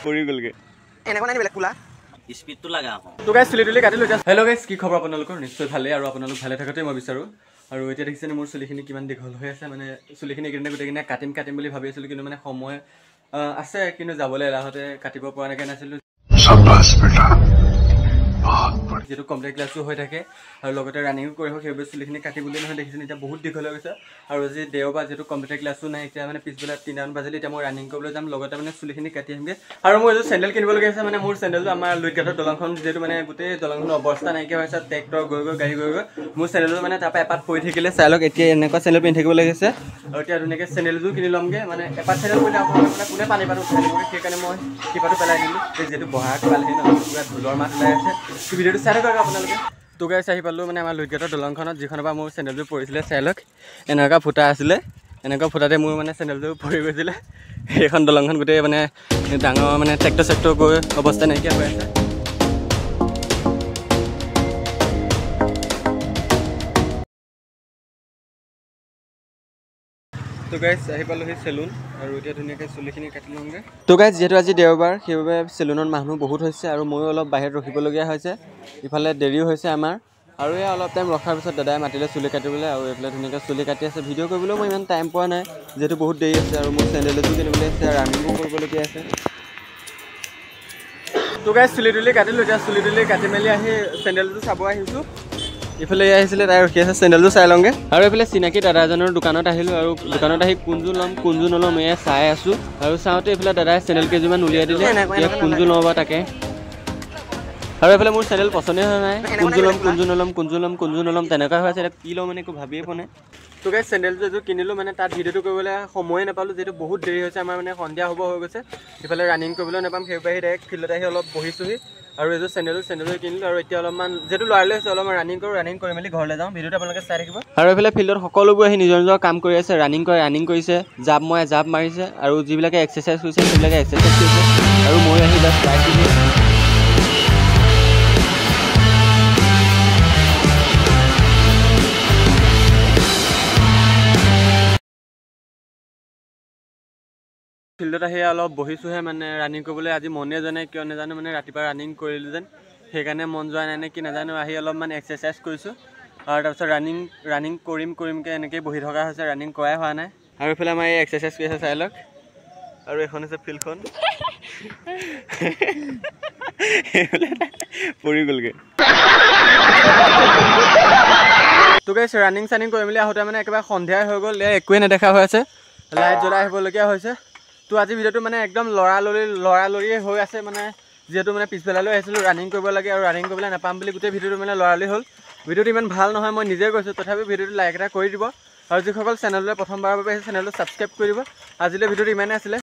পৰি গ'লগে এনেকুৱা নাই বেলেগ কোলা স্পীডটো লাগা আকৌ। তো গাইছ চুলি তুলি কাটিলো এতিয়া। হেল্ল' গাইছ, কি খবৰ আপোনালোকৰ? নিশ্চয় ভালেই আৰু আপোনালোক ভালে থাকোঁতে মই বিচাৰোঁ। আৰু এতিয়া দেখিছেনে মোৰ চুলিখিনি কিমান দীঘল হৈ আছে। মানে চুলিখিনি এইকেইদিন গোটেইখিনি কাটিম কাটিম বুলি ভাবি আছিলোঁ, কিন্তু মানে সময় আছে কিন্তু যাবলৈ এলাহতে কাটিব পৰা এনেকৈ নাছিলোঁ। যিহেতু কম্পিউটাৰ ক্লাছো হৈ থাকে আৰু লগতে ৰানিঙো কৰি থাকোঁ, সেইবাবে চুলিখিনি কাটিবলৈ নহয়। দেখিছেনে এতিয়া বহুত দীঘল হৈ গৈছে। আৰু আজি দেওবাৰ, যিহেতু কম্পিউটাৰ ক্লাছো নাই, এতিয়া মানে পিছবেলা 3টামান বাজিলে এতিয়া মই ৰানিং কৰিবলৈ যাম, লগতে মানে চুলিখিনি কাটি আহিমগৈ। আৰু মোৰ এযোৰ চেণ্ডেল কিনিবলগীয়া আছে। মানে মোৰ চেণ্ডেলটো আমাৰ লুইতঘাটৰ দলংখন, যিহেতু মানে গোটেই দলংখনৰ অৱস্থা নাইকিয়া হৈছে, ট্ৰেক্টৰ গৈ গৈ গাড়ী গৈ গৈ মোৰ চেণ্ডেলটো মানে তাৰপৰা এপাত পৰি থাকিলে। চাই লওক এতিয়া এনেকুৱা চেণ্ডেল পিন্ধি থাকিব লাগিছে। আৰু এতিয়া ধুনীয়াকৈ চেণ্ডেলযোৰ কিনি ল'মগৈ। মানে এপাত চেণ্ডেল পৰিলে আপোনাৰ মানে কোনে পানী পাত উঠাই দিবগৈ, সেইকাৰণে মই কিবাটো পেলাই দিলোঁ। যিহেতু বহাগ পালেহি ন, পূৰা ঢোলৰ মাত ওলাই আছে। ভিডিঅ'টো চাই থাকক আপোনালোকে। তো গাইছ আহি পালোঁ মানে আমাৰ লুইতঘাটৰ দলংখনত, যিখনৰ পৰা মোৰ চেণ্ডেলযোৰ পৰিছিলে। চাই লওক এনেকুৱা ফুটা আছিলে, এনেকুৱা ফুটাতে মোৰ মানে চেণ্ডেলযোৰ পৰি গৈছিলে। সেইখন দলংখন গোটেই মানে ডাঙৰ মানে ট্ৰেক্টৰ চেক্টৰ গৈ অৱস্থা নাইকিয়া হৈ আছে। তো গাইছ আহি পালোহি চেলুন আৰু এতিয়া ধুনীয়াকৈ চুলিখিনি কাটি লওঁগৈ। তো গাইছ যিহেতু আজি দেওবাৰ, সেইবাবে চেলুনত মানুহ বহুত হৈছে আৰু ময়ো অলপ বাহিৰত ৰখিবলগীয়া হৈছে। ইফালে দেৰিও হৈছে আমাৰ। আৰু এয়া অলপ টাইম ৰখাৰ পিছত দাদাই মাতিলে চুলি কাটিবলৈ আৰু এইফালে ধুনীয়াকৈ চুলি কাটি আছে। ভিডিঅ' কৰিবলৈও মই ইমান টাইম পোৱা নাই, যিহেতু বহুত দেৰি আছে আৰু মোৰ চেণ্ডেল এযোৰ কিনিবলৈ আছে, ৰানিঙো কৰিবলগীয়া আছে। তো গাইছ চুলি তুলি কাটিলোঁ। এতিয়া চুলি তুলি কাটি মেলি আহি চেণ্ডেলযোৰ চাব আহিছোঁ। ইফালে আহিছিলে, তাই ৰখি আছে, চেণ্ডেলযোৰ চাই লওঁগৈ। আৰু এইফালে চিনাকি দাদা এজনৰ দোকানত আহিলোঁ আৰু দোকানত আহি কোনযোৰ ল'ম কোনযোৰ নল'ম এয়া চাই আছোঁ। আৰু চাওঁতে এইফালে দাদাই চেণ্ডেল কেইযোৰমান উলিয়াই দিলে, এতিয়া কোনযোৰ লওঁ বা তাকে। আৰু এইফালে মোৰ চেণ্ডেল পচন্দে হোৱা নাই, কোনযোৰ ল'ম কোনযোৰ নল'ম কোনযোৰ ল'ম কোনযোৰ নল'ম তেনেকুৱা হৈ আছে। এতিয়া কি ল'ম মানে একো ভাবিয়ে পোৱা নাই। তো গাইছ চেণ্ডেলযোৰ এযোৰ কিনিলোঁ, মানে তাত ভিডিঅ'টো কৰিবলৈ সময়ে নাপালোঁ, যিহেতু বহুত দেৰি হৈছে আমাৰ, মানে সন্ধিয়া হ'ব হৈ গৈছে। ইফালে ৰানিং কৰিবলৈ নাপাম, সেইবাবে আহি ডাইৰেক্ট ফিল্ডত আহি অলপ বহিছোঁহি। আৰু এযোৰ চেণ্ডেলযোৰ কিনিলোঁ। আৰু এতিয়া অলপমান যিহেতু ল'ৰালৈ হৈছে, অলপমান ৰানিং কৰোঁ, ৰানিং কৰি মেলি ঘৰলৈ যাওঁ। ভিডিঅ'টো আপোনালোকে চাই থাকিব। আৰু এইফালে ফিল্ডত সকলোবোৰ আহি নিজৰ নিজৰ কাম কৰি আছে, ৰানিং কৰে ৰানিং কৰিছে, জাপ মৰাই জাপ মাৰিছে, আৰু যিবিলাকে এক্সাৰচাইজ কৰিছে সেইবিলাকে এক্সাৰচাইজ কৰিছে। আৰু ময়ো আহি জাষ্ট চাইছোঁহি। ফিল্ডত আহি অলপ বহিছোঁহে, মানে ৰানিং কৰিবলৈ আজি মনে যোৱা নাই, কিয় নাজানো। মানে ৰাতিপুৱা ৰানিং কৰিলোঁ যেন, সেইকাৰণে মন যোৱা নাই নে কি নাজানো। আহি অলপমান এক্সাৰচাইজ কৰিছোঁ আৰু তাৰপিছত ৰানিং কৰিম কৰিমকৈ এনেকৈয়ে বহি থকা হৈছে, ৰানিং কৰাই হোৱা নাই। আৰু এইফালে আমাৰ এই এক্সাৰচাইজ কৰি আছে, চাই লওক। আৰু এইখন হৈছে ফিল্ডখন, পৰি গ'লগৈ। তো গাইছ ৰানিং চানিং কৰি মেলি আহোঁতে মানে একেবাৰে সন্ধিয়াই হৈ গ'ল, একোৱেই নেদেখা হৈ আছে, লাইট জ্বলাই আহিবলগীয়া হৈছে। তো আজি ভিডিঅ'টো মানে একদম লৰালৰিয়ে হৈ আছে, মানে যিহেতু মানে পিছবেলালৈ আহিছিলোঁ ৰানিং কৰিব লাগে আৰু ৰানিং কৰিবলৈ নাপাম বুলি গোটেই ভিডিঅ'টো মানে লৰালৰি হ'ল। ভিডিঅ'টো ইমান ভাল নহয়, মই নিজে কৈছোঁ, তথাপিও ভিডিঅ'টো লাইক এটা কৰি দিব। আৰু যিসকল চেনেললৈ প্ৰথমবাৰৰ বাবে আহিছে, চেনেলটো ছাবস্ক্ৰাইব কৰি দিব। আজিলৈ ভিডিঅ'টো ইমানেই আছিলে।